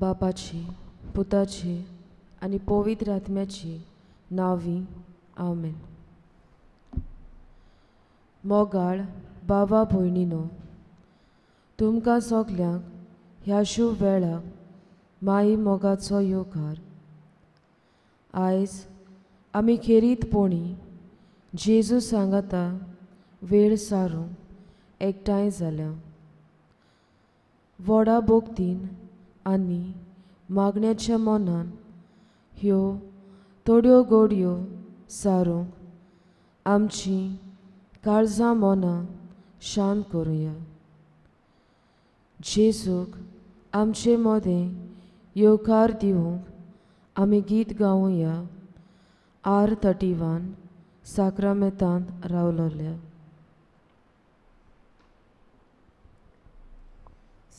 बापाची, पुताची आनी पवित्र आत्म्याची नांवी, आमेन. मोगाळ बाबा भयणीनो, तुमकां सगल्यांक ह्या शुभ वेळाक माई मोगाचो येवकार. आयज आमी खेरीतपणी जेजू सांगाता वेळ सारूंक एकठांय जाल्या. व्हडा भक्तीन आनी मागण्याच्या मनान ह्यो थोड्यो गोडयो सारूंक आमची काळजां मनां शांत करुया. जेजूक आमचे मदें येवकार दिवंक आमी गीत गावया. R31 साक्रामेंतांत रावलोल्या.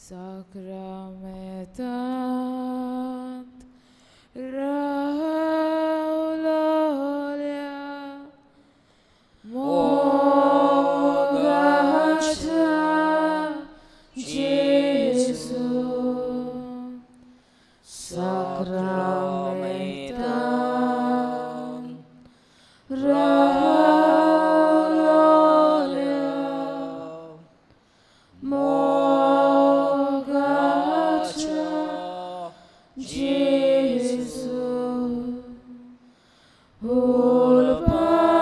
साक्रामेंतांत रावलोल्या मोगाच्या जेजू, साक्रामेंतांत रावलोल्या मोगाच्या जेजू, उलपाय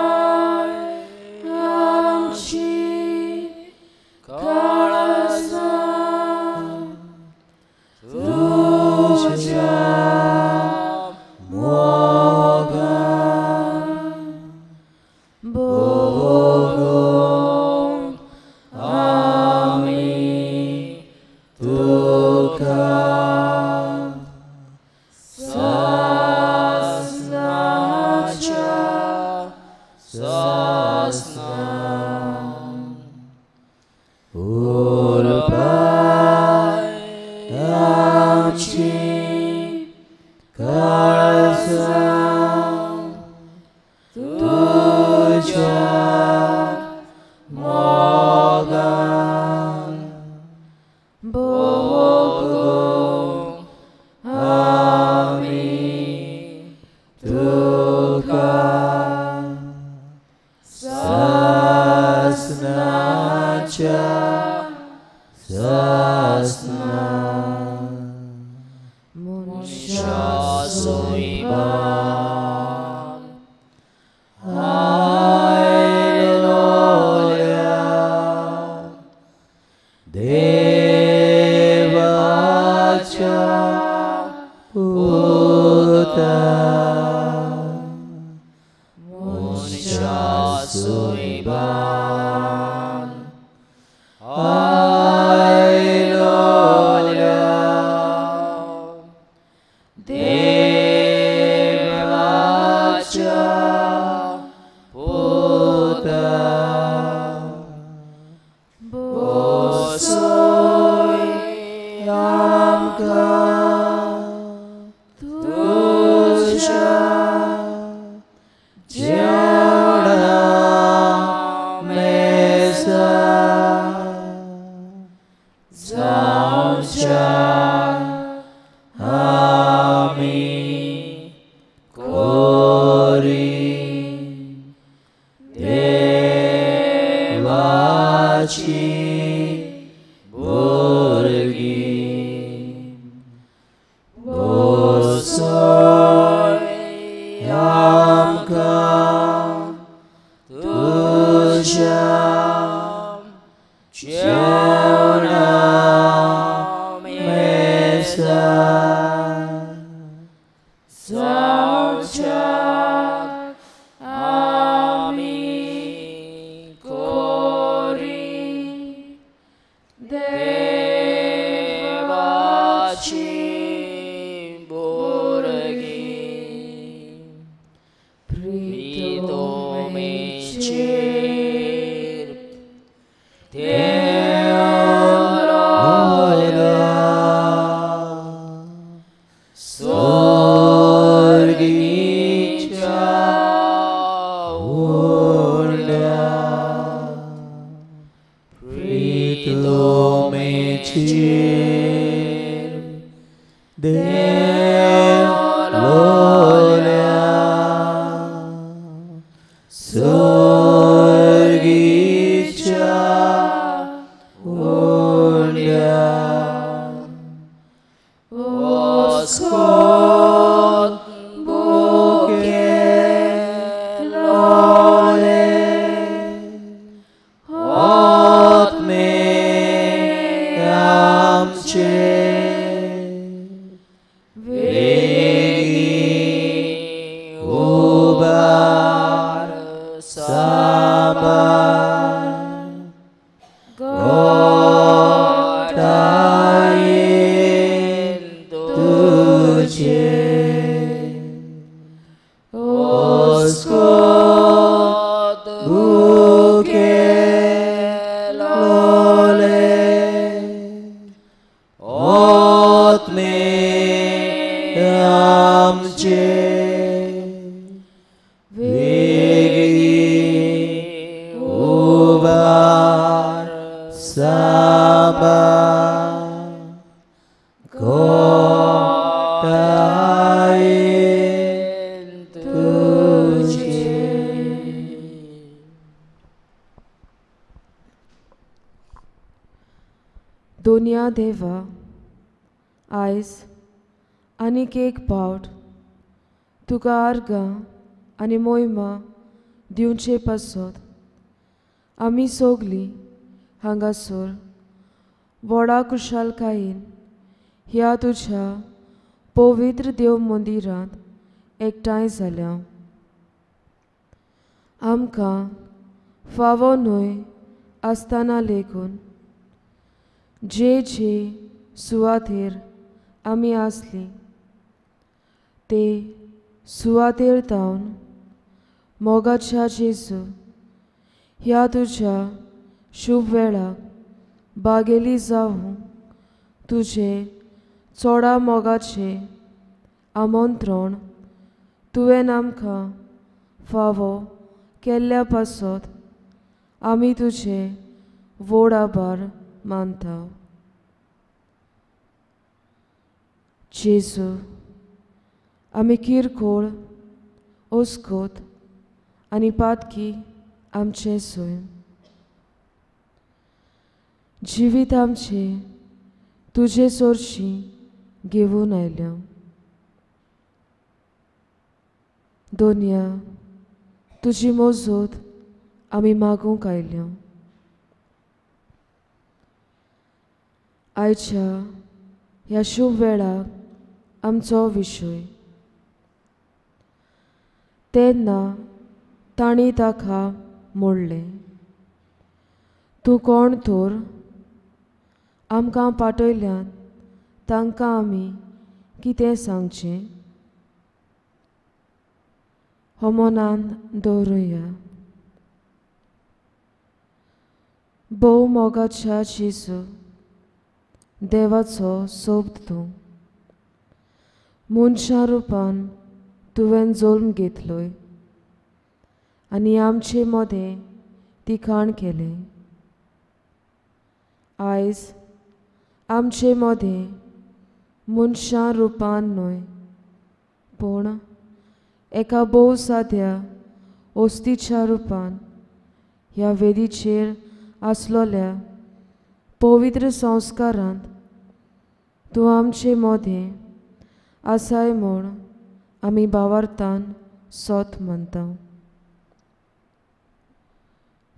आमची काळजां तुज्या मोगान भोगूंक आमी तुका सासणाच्या सासणा. उलपाय आमची काळजां तुज्या मोगान भोगूंक आमी तुका सासणाच्या सासणा. मनशा सोयबान आयलोल्या देवाच्या पुता, मनशा सोयबान आयलोल्या देवाच्या पुता, बसय आमकां तुज्या जेवणा मेजार, जावच्याक आमी कोरी देवाची भुरगीं. बसय आमकां तुज्या जेवणा मेजार, जावच्याक आमी कोरी देवाची भुरगीं. प्रितोमेचेर देवलोल्या सोर्गीच्या हुंड्या, प्रितोमेचेर देवलोल्या सोर्गीच्या उंड्या ओस्कोत बुकेलोले आत्मे आमचे वेगी उबार साबार गोटायेन तुजे ओस्कोत बुकेलोले आत्मे आमचे वेगी उबार साबार गोटायेन तुजे. दोनया देवा, आयज आनीक एक पावट तुका आर्गां आनी मोहिमा दिवचे पासत आमी सगलीं हांगासर व्हडा कुशालकायेन ह्या तुज्या पवित्र देव मंदिरांत एकठांय जाल्या. आमकां फावो न्हय आसतना लेगून जे जे सुवातेर आमी आसली ते सुवातेर तावन मोगाच्या जेजू ह्या तुज्या शुभ वेळाक बागेली जावं तुजें चोडा मोगाचें आमंत्रण तुवें आमकां फावो केल्ल्या पासत आमी तुजें व्हड आभार मानता. जेजू, आमी किरकोळ ओस्कोत आनी पातकी आमचें सैम जिवीत आमचें तुजे सोरशीं घेवन आयल्या. दोनया तुजी मजत आमी मागूंक आयल्या. आयच्या ह्या शुभ वेळाक आमचो विशय. तेन्ना तांणी ताका म्हणलें, तूं कोण तर? आमकां पाठयल्यान तांकां आमी कितें सांगचें? हो मनान दवरुया. भोव मोगाच्या जेजू, देवाचो सोबत तूं मनशा रुपान तुवें जल्म घेतलोय आनी आमचे मदें तिखाण केलें. आयज आमचे मदें मनशा रुपान न्हय पूण एका भोव साद्या वस्तीच्या रुपान ह्या वेदीचेर आसलोल्या पवित्र संस्कारांत तूं आमचे मदें आसाय म्हूण आमी भावार्थान सोत मानता.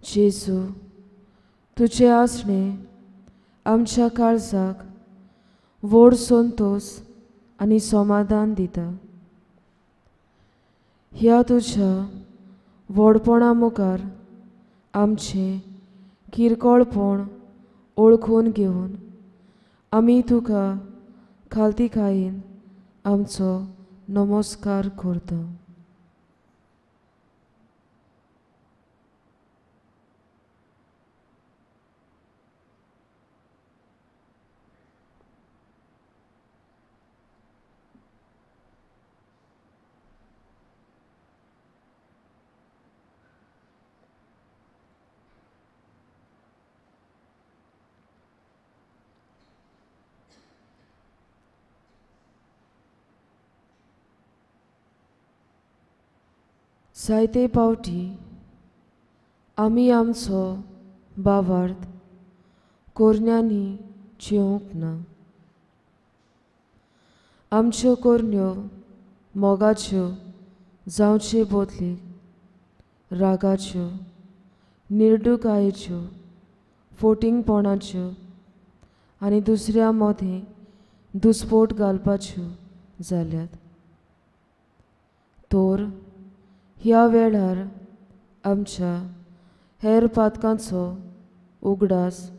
जेजू, तुजें आसणें आमच्या काळजाक व्हड संतोश आनी समाधान दिता. ह्या तुज्या व्हडपणा मुखार आमचें किरकोळपण ओळखून घेवन आमी तुका खालतीकायेन आमचो नमस्कार करता. जायते पावटी आमी आमचो भावार्थ कोरण्यांनी जिवंक ना. आमच्यो कोरण्यो मोगाच्यो जावचे बदलीक रागाच्यो, निर्डुकायेच्यो, फोटिंगपणाच्यो आनी दुसऱ्या मदें दुस्पोट घालपाच्यो जाल्यात. तर ह्या वेळार आमच्या हेर पातकांचो उगडास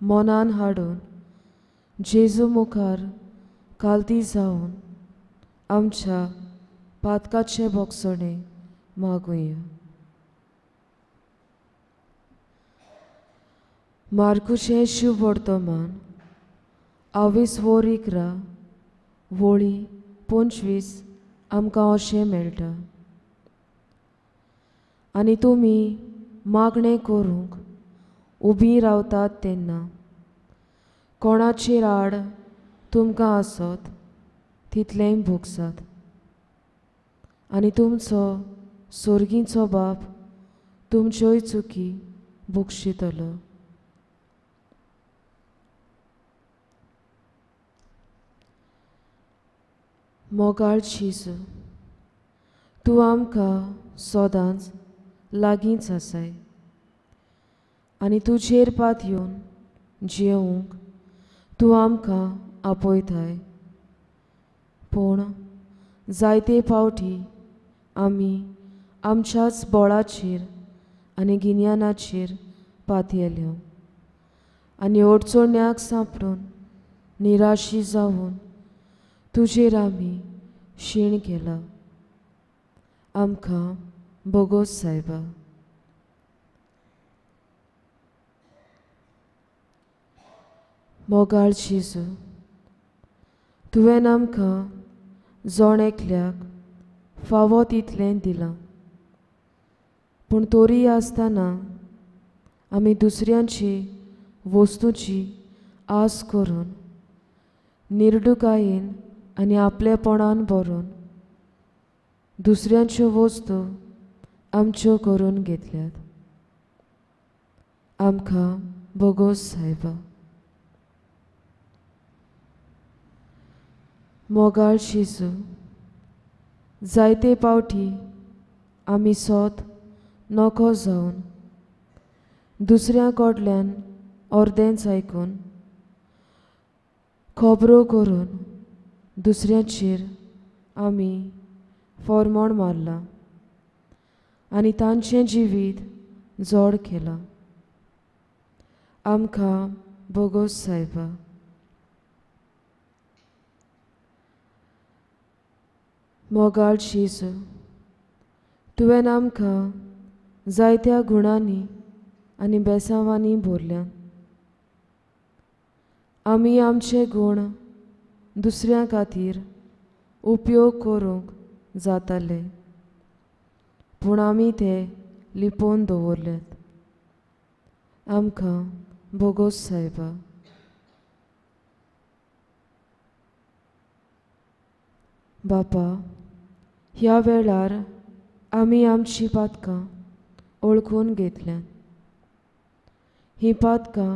मनान हाडून जेजू मुखार कालती जावन आमच्या पातकाचें भोगसणें मागुया. मार्कुचें शुभवर्तमान 22 11 वळी 25 आमकां अशें मेळटा. आनी तुमी मागणें करूंक उबीं रावतात तेन्ना कोणाचेर आड तुमकां आसत तितलेंय भोगसात आनी तुमचो सोर्गींचो बाप तुमच्योय चुकी भोगशितलो. मोगाळ जेजू, तूं आमकां सदांच लागींच आसाय आनी तुजेर पातयेवन जियोवंक तूं आमकां आपयताय. पूण जायते पावटी आमी आमच्याच बळाचेर आनी गिन्यानाचेर पातयेल्यो आनी अडचण्याक सांपडून निराशी जावन तुजेर आमी शीण केला. आमकां बोगोस सायबा. मोगाळ जेजू, तुवें आमकां जण एकल्याक फावो तितलें दिलां, पूण तरी आसतना आमी दुसऱ्यांची वस्तूची आस करून निर्डुकायेन आनी आपलेपणान भरून दुसऱ्यांच्यो वस्तू आमच्यो करून घेतल्यात. आमकां बोगोस सायबा. मोगाळ जेजू, जायते पावटी आमी सोत नको जावन दुसऱ्या कडल्यान अर्देंच आयकून खबरो करून दुसऱ्याचेर आमी फॉर्मोण मारला आनी तांचें जिवीत जड केलां. आमकां बोगोस सायबा. मोगाळ जेजू, तुवें आमकां जायत्या गुणांनी आनी बेसांवांनी भरल्यात. आमी आमचे गूण दुसऱ्यां खातीर उपयोग करूंक जाताले, पूण आमी ते लिपोवन दवरल्यात. आमकां बोगोस सायबा. बापा, ह्या वेळार आमी आमचीं पातकां ओळखून घेतल्यात. हीं पातकां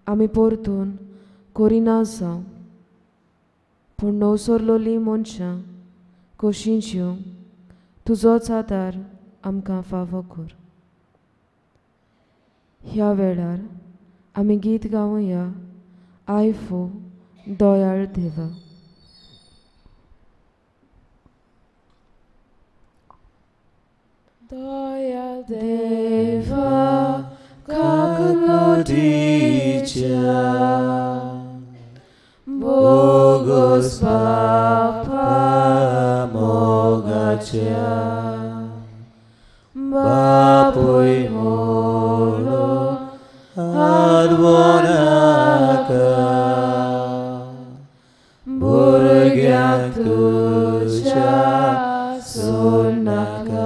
आमी परतून करिना जावं, पूण नवसरलोलीं मनशां कशीं जिवंक तुजोच आदार आमकां फावो कर. ह्या वेळार आमी गीत गावया I फो दयाळ देवा. दयाळ देवा काकलो दिच्या बोगोस बापा मोगाच्या बापूय मोलो आदवनाका भुरग्यांक तुज्या सोडनाका.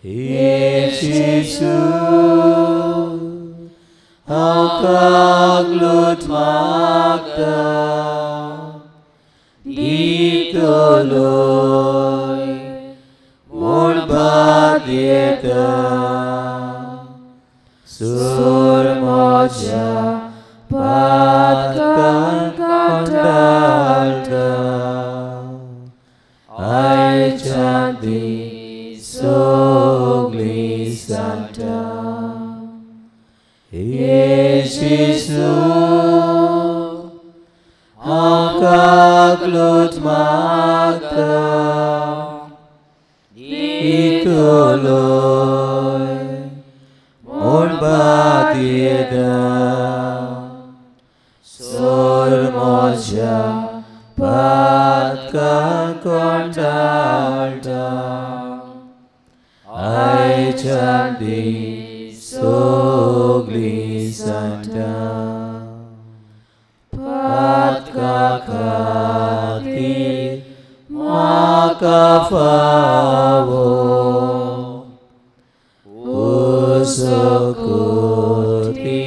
येशू हांव कागलूट मागता दितलोय येता सूर म्हज्या पातकांक कंटाळटा आयच्यान ती सगळी सांगता येशू हांव काकलूट मागता दितलोय म्हूण पातयेता सोर म्हज्या पातकांक कंटाळटा आयच्यान ती सगळी सांगता पातका खातीर म्हाका फावो उसकुती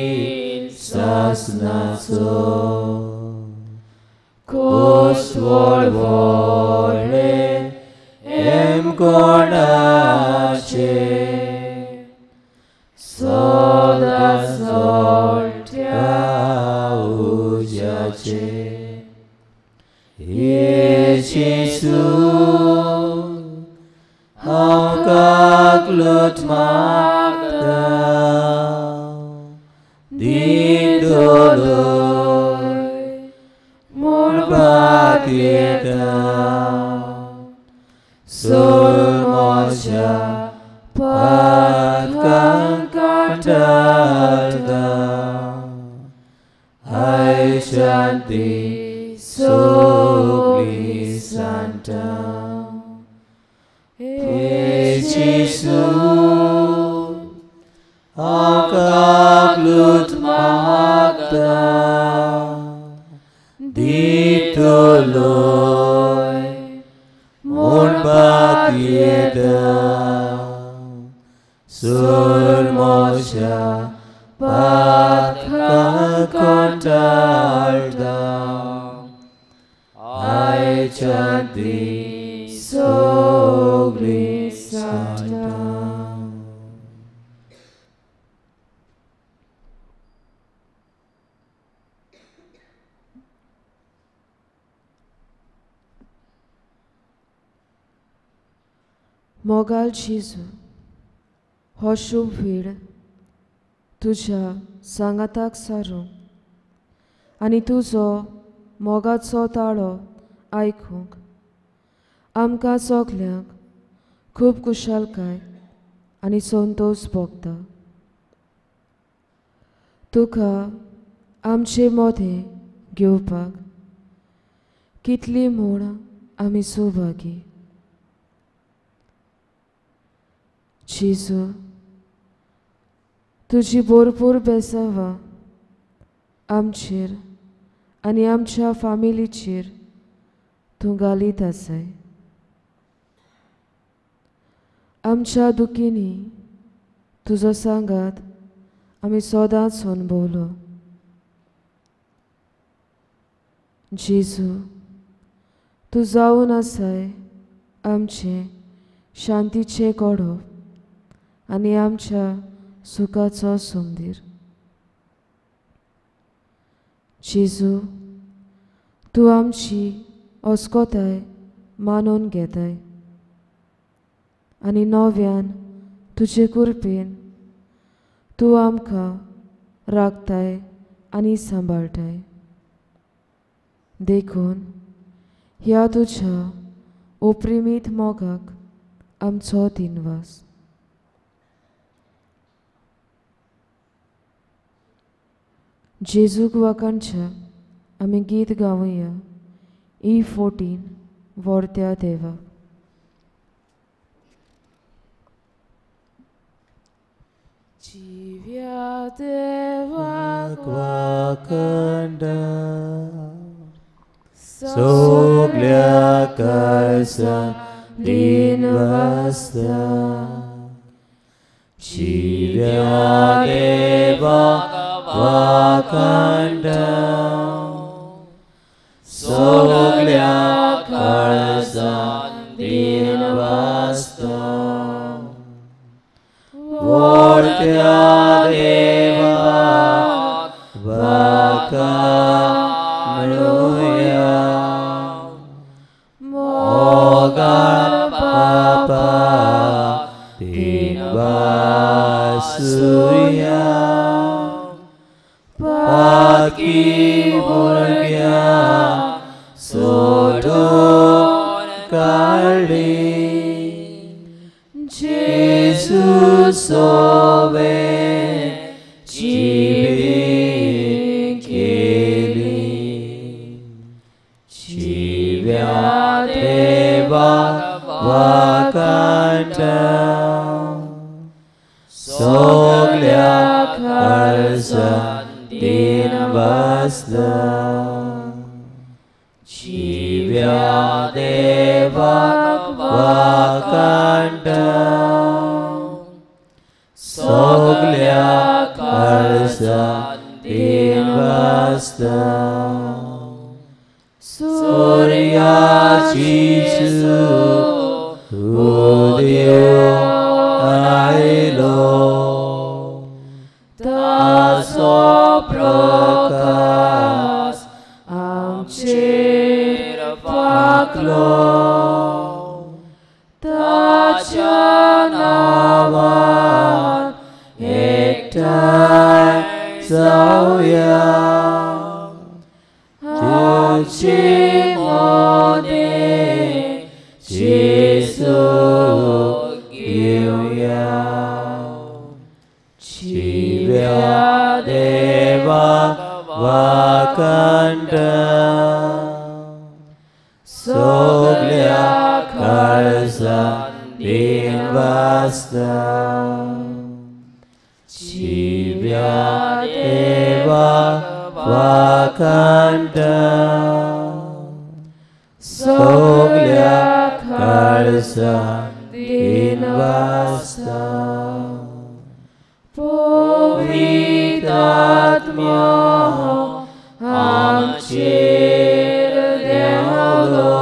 सासनाचो कोस वळवळ्ळे एम कोणाचे सदां जळट्या उज्याचे येशू हांव काकलूट मागता दितलोय म्हूण पातयेता सोर म्हज्या पातकांक कंटाळटा आयच्यान ती सगळी सांगता येशू हांव काकलूट मागता दितलोय म्हूण पातयेता सूर म्हज्या पातकांक कंटाळटा आयच्यान ती सगळी सांगता. मोगाल जेजू हो शुभ वेळ तुज्या सांगाताक सारूंक आनी तुजो मोगाचो ताळो आयकूंक आमकां सगल्यांक खूब खुशालकाय आनी संतोश भोगता. तुका आमचे मदें घेवपाक कितली म्हूण आमी सौभागी. जेजू तुजी भरपूर बेसांवां आमचेर आनी आमच्या फामिलीचेर तूं घालीत आसाय. आमच्या दुखींनी तुजो सांगात आमी सदांच अणभवलो. जेजू तूं जावन आसाय आमचें शांतीचें कोडो आनी आमच्या सुखाचो सुंदीर. जेजू तूं आमची अस्कोताय मानून घेताय आनी नव्यान तुजे कृपेन तूं आमकां राखताय आनी सांबाळटाय. देखून ह्या तुज्या ओप्रिमीत मोगाक आमचो दिनवास. जेजूक वाखाणच्या आमी गीत गावया E14 व्हरत्या देवा. जिव्या देवाक वाखाणटा सगल्या काळजान दिनवासता जिव्या देवाक वाखाणटा सगल्या काळजान दिनवासता. व्हडल्या देवाक वाखाणुया. मोगाळ बापा तीन वासुया, पाकी भुरग्या सोडून काडली. जेजू सोवे जिवी केली. जिव्या देवाक वाखाणटा, सगल्या काळजान दिन वासता. जिव्या देवाक वाखाणटा, सगल्या काळजान दिन वासता. सूर्याची उदयो आयलो, ताचो प्रकाश आमचेर फांकलो. ताच्या नांवान एकठांय जावया, आमचे मदें जेजू घेवया. जिव्या देवाक वाखाणटा, सगल्या काळजान दिन वासता. जिव्या देवाक वाखाणटा, सगल्या काळजान दिन वासता. पवित्र आत्म्यो आमचेर देंवलो,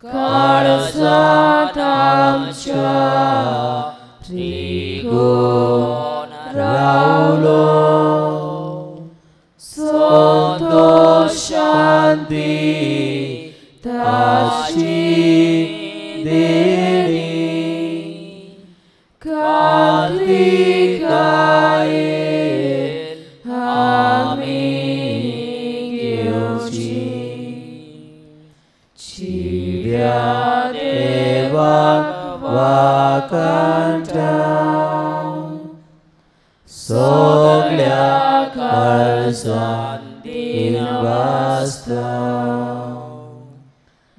काळजांत आमच्या रिगून रावलो. संतोष शांती ताची देणी, कातिकायेन आमी घेवची. जिव्या देवाक वाखाणटा, सगल्या काळजान दिन वासता.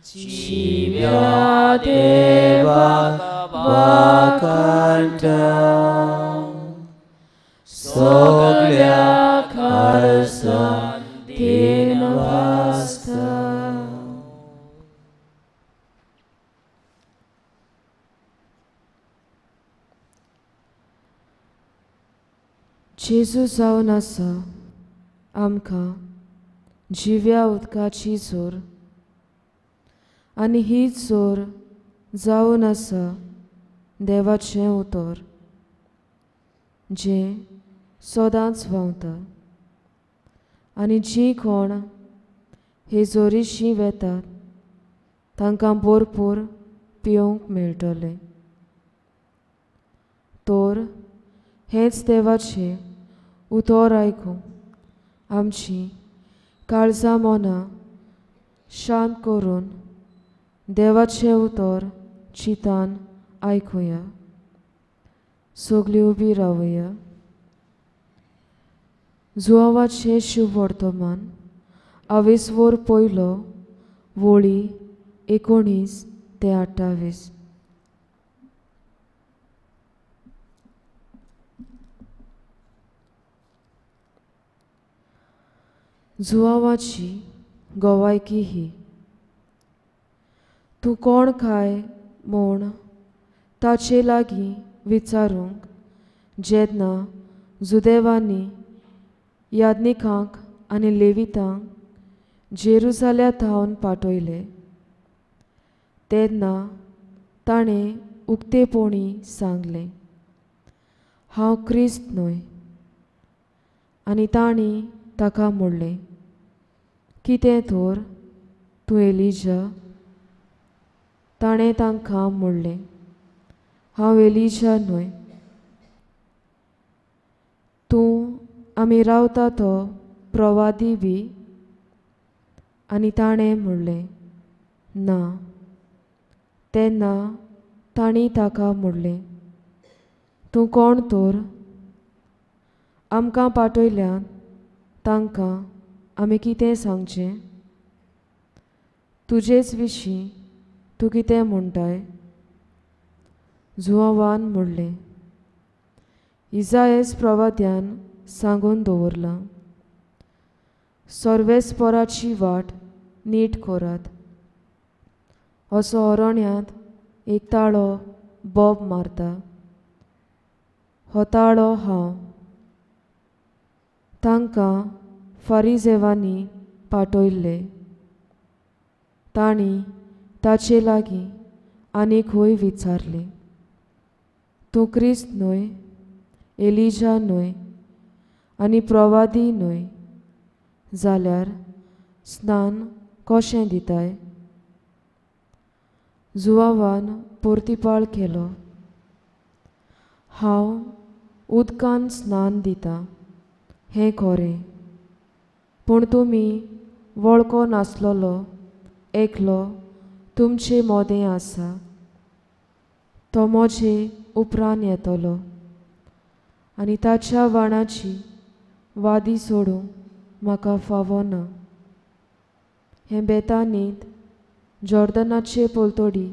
जिव्या देवाक वाखाणटा, सगल्या काळजान दिन वासता. जेजू जावन आसा आमकां जिव्या उदकाची जोर, आनी ही जोर जावन आसा देवाचें उतर, जें सदांच व्हांवता. आनी जीं कोण हे जोरीशीं वेतात तांकां भरपूर पिवंक मेळटलें. तर हेंच देवाचें उतर आयकूंक आमची काळजां मनां शांत करून देवाचें उतर चिंतान आयकुया. सगळीं उबी रावया. जुवाचें शुभवर्तमान आवेसवर पयलो वळी 19 ते 28. जुवाची गवायकी ही. तूं कोण काय म्हूण ताचे लागीं विचारूंक जेन्ना जुदेवांनी याज्ञिकांक आनी लेवितांक जेरुजाल्या थावन पाठयले तेन्ना ताणें उक्तेपणी सांगलें, हांव क्रिस्त न्हय. आनी तांणी ताका म्हणलें, कितें तर, तूं एलिजा? ताणें तांकां म्हणलें, हांव एलिजा न्हय. तूं आमी रावता तो प्रवादी बी? आनी ताणें म्हणलें, ना. तेन्ना तांणी ताका म्हणलें, तूं कोण तर? आमकां पाठयल्यान तांकां आमी कितें सांगचें? तुजेच विशीं तूं कितें म्हणटाय? जुआंवान म्हणलें, इजाएस प्रवाद्यान सांगून दवरलां, सर्वेस्पराची वाट नीट करात, असो अरण्यांत एक ताळो बोब मारता, हो ताळो हांव. तांकां फारिजेवांनी पाठयल्ले. तांणी ताचे लागीं आनी खंय विचारलें, तूं क्रिस्त न्हय, एलिजा न्हय आनी प्रवादी न्हय, जाल्यार स्नान कशें दिताय? जुआंवान परतिपाळ केलो, हांव उदकान स्नान दितां हें खरें, पूण तुमी वळखो नासलेलो एकलो तुमचे मोदें आसा, तो म्हजे उपरांत येतलो आनी ताच्या वाणाची वादी सोडूंक म्हाका फावो ना. हें बेतानीत जॉर्दनाचे पलतडी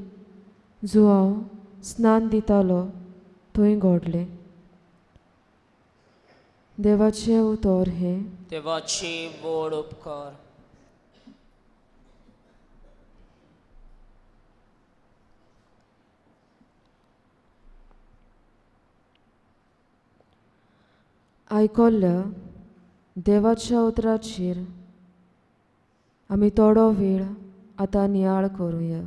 जुआंव स्नान दितालो थंय घडलें. देवाचें उतर हें. देवाची व्हड उपकार. आयकल्ल्या देवाच्या उतराचेर आमी थोडो वेळ आतां नियाळ करुया.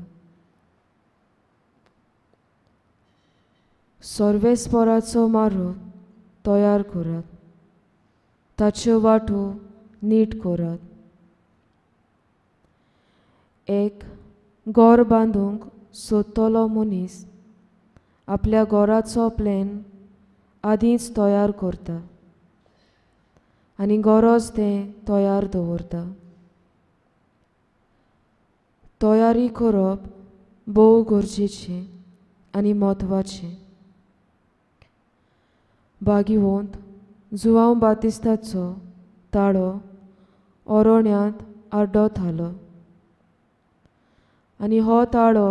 सर्वेस्पराचो मारो तयार करात, ताच्यो वाटो नीट करात. एक घर बांदूंक सोदतलो मनीस आपल्या घराचो प्लॅन आदींच तयार करता आनी गरज तें तयार दवरता. तयारी करप भोव गरजेचें आनी म्हत्वाचें. बागिवंत जुआंव बातिस्ताचो ताळो अरण्यांत आड्डतालो आनी हो ताळो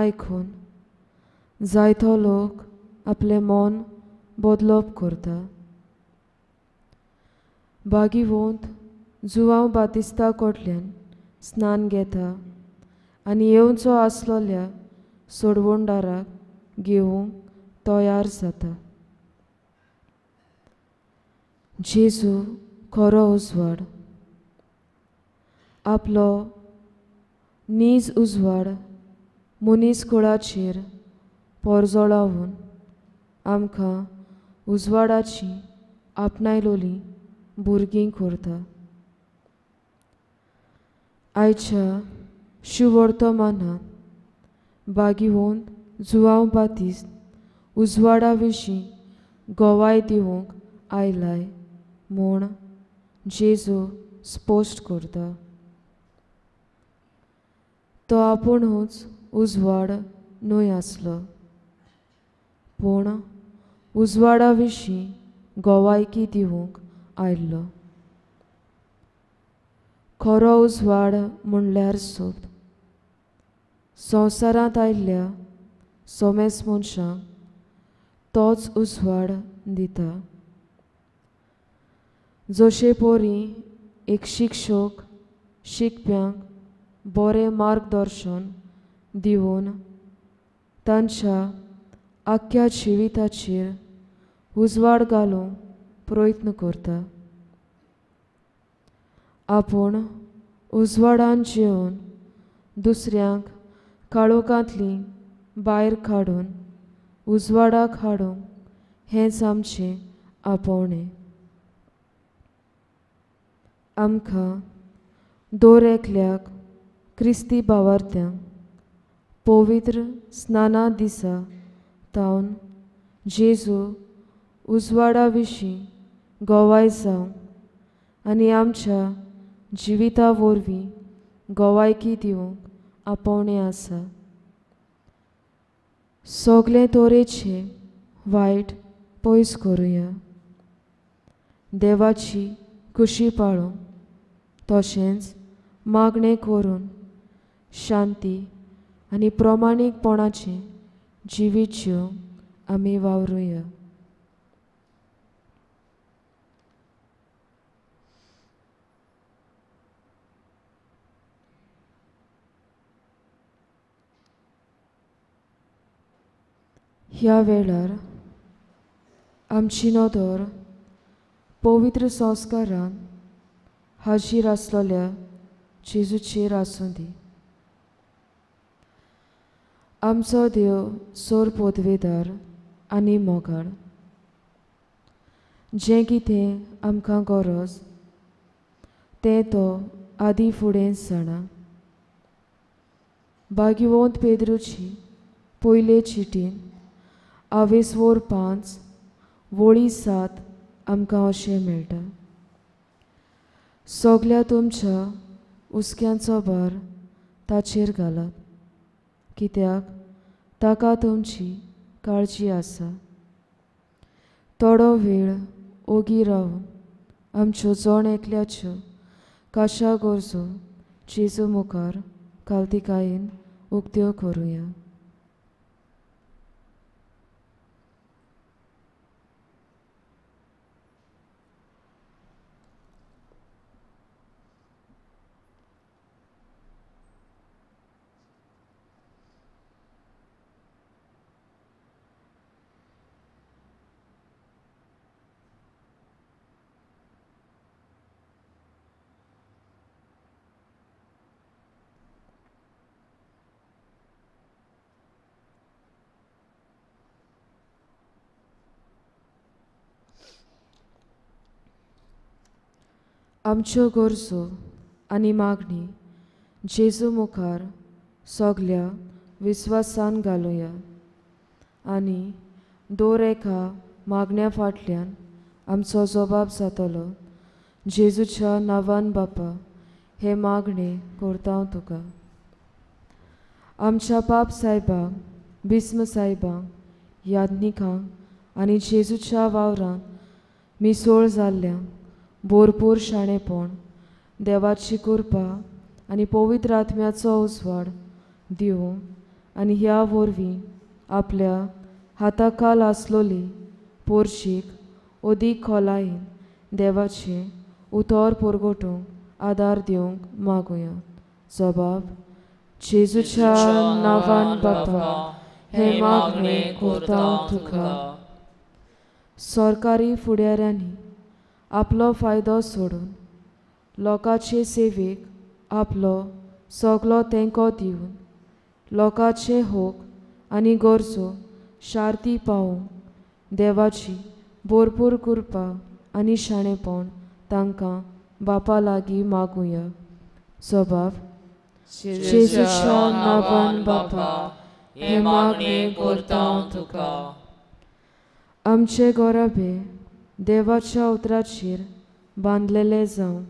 आयकून जायतो लोक आपलें मन बदलप करता. बागिवंत जुआंव बातिस्ता कडल्यान स्नान घेता आनी येवचो आसलेल्या सोडवणदाराक घेवंक तयार जाता. जेजू खरो उजवाड, आपलो नीज उजवाड मनीस कुळाचेर पोरजोळावन आमकां उजवाडाची आपणायलोली भुरगीं करता. आयच्या शुवर्तमानांत बागिवंत जुआंव बातिस्त उजवाडा विशीं गवाय दिवंक आयलाय म्हूण जेजू स्पश्ट करता. तो आपुणूच उजवाड न्हय आसलो, पूण उजवाडा विशीं गवायकी दिवंक आयिल्लो. खरो उजवाड म्हणल्यार सोद. संवसारांत आयिल्ल्या सोमेस मनशांक तोच उजवाड दिता. जशे परी एक शिक्षक शिकप्यांक बरें मार्गदर्शन दिवन तांच्या आख्ख्या जिविताचेर उजवाड घालूंक प्रयत्न करता. आपूण उजवाडान जेवन दुसऱ्यांक काळोखांतली भायर काडून उजवाडाक हाडूंक हेंच आमचें आपोवणें. आमकां दर एकल्याक क्रिस्ती भावार्थ्यांक पवित्र स्नाना दिसा तावन जेजू उजवाडा विशीं गवाय जावंक आनी आमच्या जिविता वरवीं गवायकी दिवंक आपोवणें आसा. सगळे तरेचे वायट पयस करुया, देवाची खुशी पाळूंक तशेंच मागणें करून शांती आनी प्रमाणीकपणाचें जिवीत जिवंक आमी वावरुया. ह्या वेळार आमची नदर पवित्र संस्कारान हाजीर आसलेल्या जेजूचेर आसूं दी. आमचो देव सोर पदवेदार आनी मोगाळ, जें कितें आमकां गरज तें तो आदी फुडें जाणा. भाग्यवंत पेद्रूची पयले चिटीन आवेसवोर 5 वळी 7 आमकां अशें मेळटा, सगल्या तुमच्या हुस्क्यांचो भार ताचेर घालात, कित्याक ताका तुमची काळजी आसा. थोडो वेळ ओगी रावन आमच्यो जण एकल्याच्यो काशा गरजो जेजू मुखार कावतिकायेन उक्त्यो करुया. आमच्यो गरजो आनी मागणी जेजू मुखार सगल्या विस्वासान घालुया आनी दर एका मागण्या फाटल्यान आमचो जबाब जातलो. जेजूच्या नांवान बापा हे मागणे करता तुका. आमच्या पाप सायबांक, बिस्म सायबांक, याज्ञिकांक आनी जेजूच्या वावरांत मिसोळ जाल्ल्यांक भरपूर शाणेपण, देवाची कृपा आनी पवित्र आत्म्याचो उजवाड दिवं आनी ह्या वरवीं आपल्या हाताखाल आसलोली पोरशीक अदीक खोलायेन देवाचें उतर परगटूंक आदार दिवंक मागुया. जबाब जेजूच्या नांवान बापा हे मागणे करता तुका. सरकारी फुडाऱ्यांनी आपलो फायदो सोडून लोकांचे सेवेक आपलो सगलो तेंको दिवन लोकांचे होक आनी गरजो शार्ती पावोवंक देवाची भरपूर कृपा आनी शाणेपण तांकां बापा लागीं मागुया. जबाब जेजूच्या नांवान बापा हे मागणे करता तुका. आमचे गोराबे देवाच्या उतराचेर बांदलेले जावं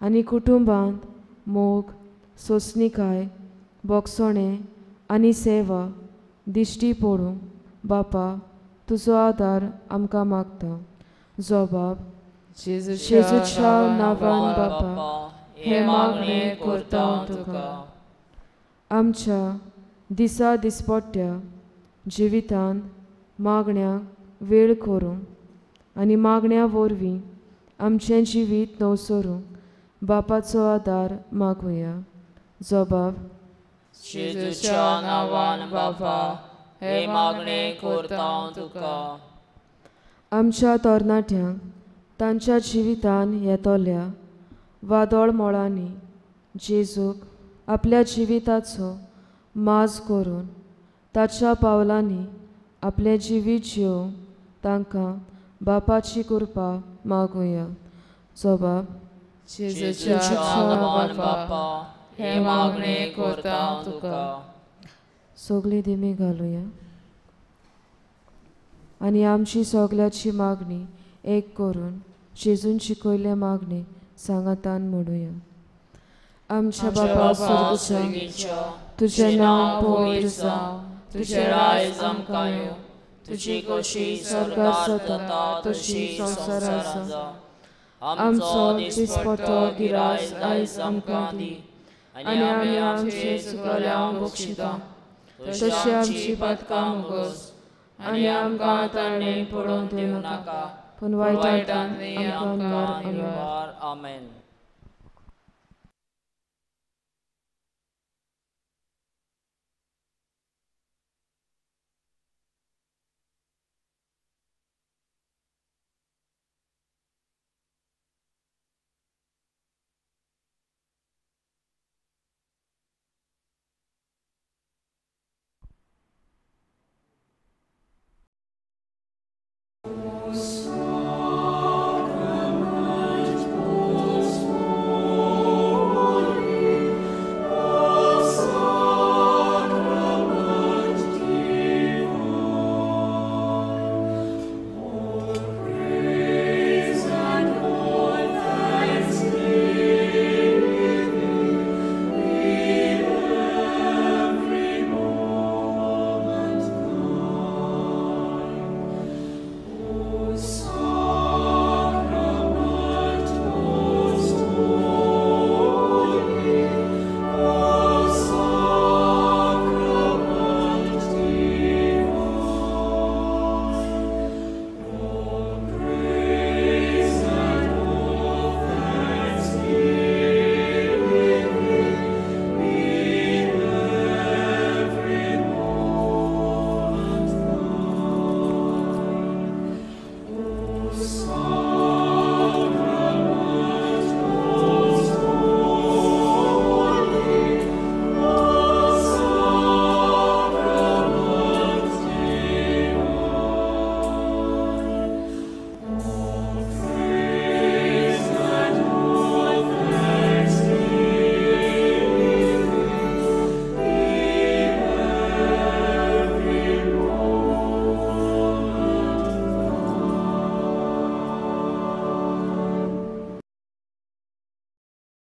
आनी कुटुंबांत मोग, सोंसणीकाय, बोगसणें आनी सेवा दिश्टी पडूंक बापा तुजो आदार आमकां मागता. जबाब जेजूच्या नांवान बापा हे मागणे करता तुका. आमच्या दिसा दिसपट्ट्या जिवितांत मागण्यांक वेळ करूंक आनी मागण्या वरवीं आमचें जिवीत नवसरूंक बापाचो आदार मागुया. जबाब जेजूच्या नांवान बापा हे मागणे करता तुका. आमच्या तरणाट्यांक तांच्या जिवितान येतल्या वादळ मोळांनी जेजूक आपल्या जिविताचो माज करून ताच्या पावलांनी आपलें जिवीत जिवन तांकां बापाची कृपा मागुया. जोबाब जेजूच्या नांवान बापा हे मागणे करता तुका. सगळी दिमी घालुया आनी आमची सगळ्याची मागणी एक करून जेजून शिकयल्ले मागणी सांगातान म्हणुया. आमच्या बापा स्वर्गीच्या, तुझें नांव पवित्र जावं, तुझें राज आमकां येवं, तुजी खोशी स्वर्गार जाता तशी संवसारार जावं. आमचो दिसपट्टो गिरास आयज आमकां दी आनी आमी आमचे चुकल्यांक बक्षिता तशी आमची पातकां मुगोस आनी आमकां ताणें पडोवन दिवं नाका, पूण वायटान आमकां निवार. आमेन.